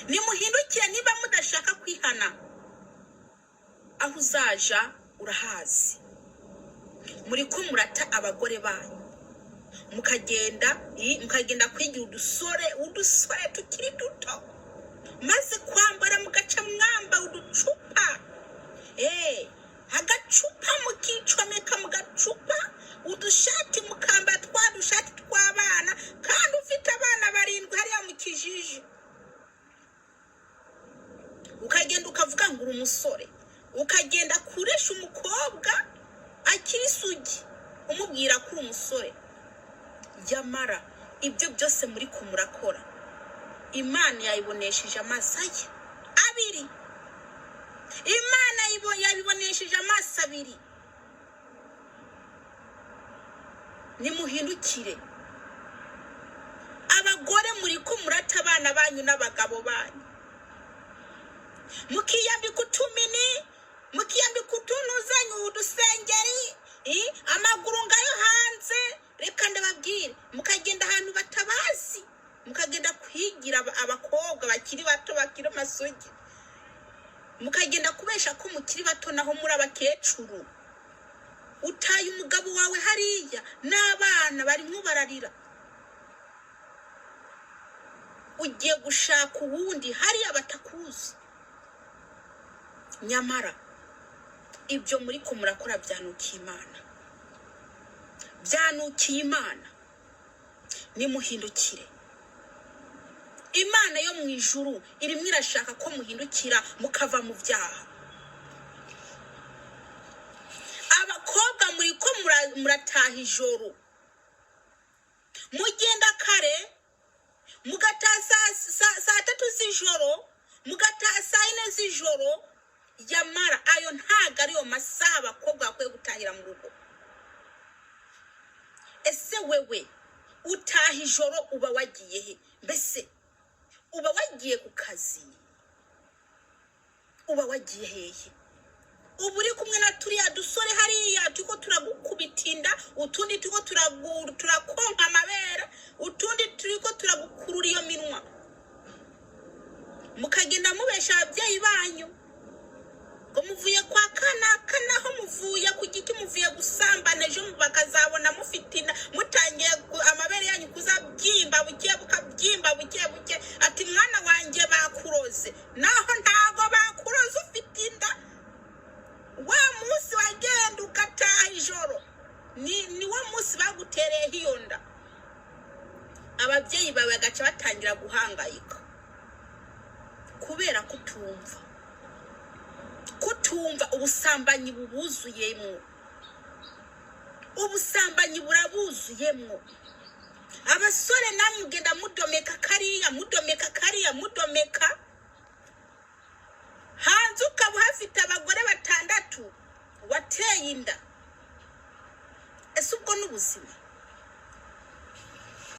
Nimuhindukire niba mudashaka kwihana. Aho uzaja urahazi. Muri ko murata abagore banyu, mukagenda mukagenda kwigira udusore, udusore tukiri duto, maze kwambara mugaca mwamba uducupa, agacupa mukicomeka mu gacupa, udushati mukambara twa dushati tw'abana, kandi ufite abana barindwi hariya mu kijiji. Ukagenda ukavuga ngo uri umusore, ukagenda kuresha umukobwa akiri isugi, umubwira ko uri umusore. Yamara ibyo byose muri ko murakora, Imana yayibonesheje amaso ye abiri. Imana yabibonesheje amaso abiri. Nimuhindukire. Abagore, muri ko murata abana banyu n'abagabo banyu, mukiyambika utumini, mukiyambika utunuzanyu, udusengeri, amaguru ngayo hanze. Reka ndababwire, mukagenda ahantu batabazi, mukagenda kwigira abakobwa bakiri bato, bakiri amasugi, mukagenda kubesha ko mukiri bato naho muri abakecuru. Utaye umugabo wawe hariya n'abana barimwo bararira, ugiye gushaka uwundi hariya batakuzi. Nyamara ibyo muri ko murakora byanukiye Imana, byanukiye Imana. Nimuhindukire. Imana yo mu ijuru irimo irashaka ko muhindukira, mukava mu byaha. Abakobwa, muri ko murataha ijoro, mugenda kare, mugataha saa 3 z'ijoro, mugataha saa 4 z'ijoro. Yamara ayo ntago ariyo masaha abakobwa bakwiye gutahira mu rugo. Ese wewe utaha ijoro uba wagiye he? Mbese uba wagiye ku kazi? Uba wagiye hehe? Uba uri kumwe na turiya dusore hariya turiko turagukubita inda, utundi turiko turakonka amabere, utundi turiko turagukurura iyo minwa, mukagenda mubesha ababyeyi banyu ngo muvuye kwa kanaka, naho muvuye ku giti, muvuye gusambana. Ejo bakazabona mufite inda, mutangiye amabere yanyu kuzabyimba buke, bukabyimba buke buke, ati: "Mwana wanjye, bakuroze." Naho ntago bakuroze, ufite inda. Wa munsi wagenda ugataha ijoro ni wo munsi bagutereyeho iyo nda. Ababyeyi bawe bagaca batangira guhangayika kubera kutumva, kutumva. Ubusambanyi bubuzuyemo, ubusambanyi burabuzuyemo. Abasore namwe mugenda mudomeka kariya, mudomeka kariya, mudomeka hanze, ukaba uhafite abagore batandatu wateye inda. Ese ubwo ni ubuzima?